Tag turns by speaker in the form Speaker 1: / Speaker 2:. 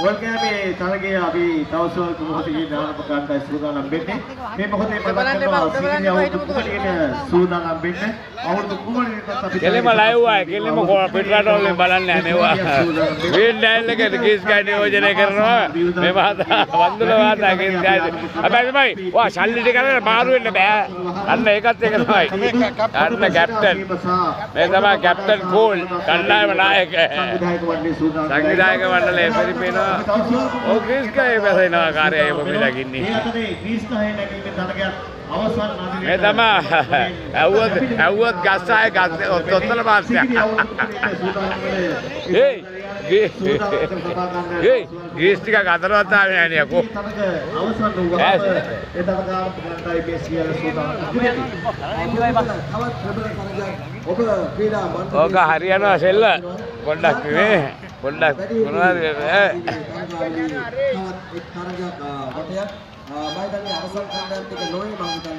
Speaker 1: වර්ගයේ තරගය අපි තව ස්වල්ප මොහොතකින් ආරම්භ කරන්නයි සූදානම් වෙන්නේ. මේ මොහොතේ මතක් කරනවා සිගිරිය අවුරුදු කුමරියට සූදානම් වෙන්න. අවුරුදු කුමරියටත් අපි
Speaker 2: කෙලිම ලයිව් ආයේ කෙලිම පිටරට වලින් බලන්නේ නැහැ මේවා. ග්‍රීන් නයිල් එකේ ග්‍රීස් ගයි නියෝජනය කරනවා. මේ මහතා වන්දුල මහතා ග්‍රීස් ගයි. හැබැයි තමයි වා සල්ලි ටික අරගෙන මාරු වෙන්න බෑ. අන්න ඒකත් එක තමයි. අන්න කැප්ටන්. මේ තමයි කැප්ටන් කෝල් කණ්ඩායම නායක. සංවිධායක මණ්ඩලය පෙරිපේනවා. ඔව් ග්‍රීස් ගයි බැසෙනවා කාර්යය ඔබ මේ දකින්නේ.
Speaker 1: මේ අතරේ ග්‍රීස් ගහේ නැගීමේ තරගයක් අවසන්
Speaker 2: මේ තමයි ඇව්වොත් ඇව්වොත් ගස් ආයේ ගස් ඔත්තල මාස්යක්. ඒයි ඒයි ග්‍රීස් ටිකක් අතරවත් ආවේ නෑ නේ යකෝ.
Speaker 1: අවසන් වූ ඒ තරග ආරම්භ කරන්නයි මේ සියල්ල සූදානම්.
Speaker 3: ඔබ ක්‍රීඩා මණ්ඩලයේ
Speaker 2: ඕක හරියනවා සෙල්ල පොඩ්ඩක් මේ පොඩ්ඩක් මොනවද ඈ
Speaker 3: තවත් එක් තරගයක් වටයක් මම හිතන්නේ අවසන් කණ්ඩායම් ටික නොවේ මම හිතන්නේ.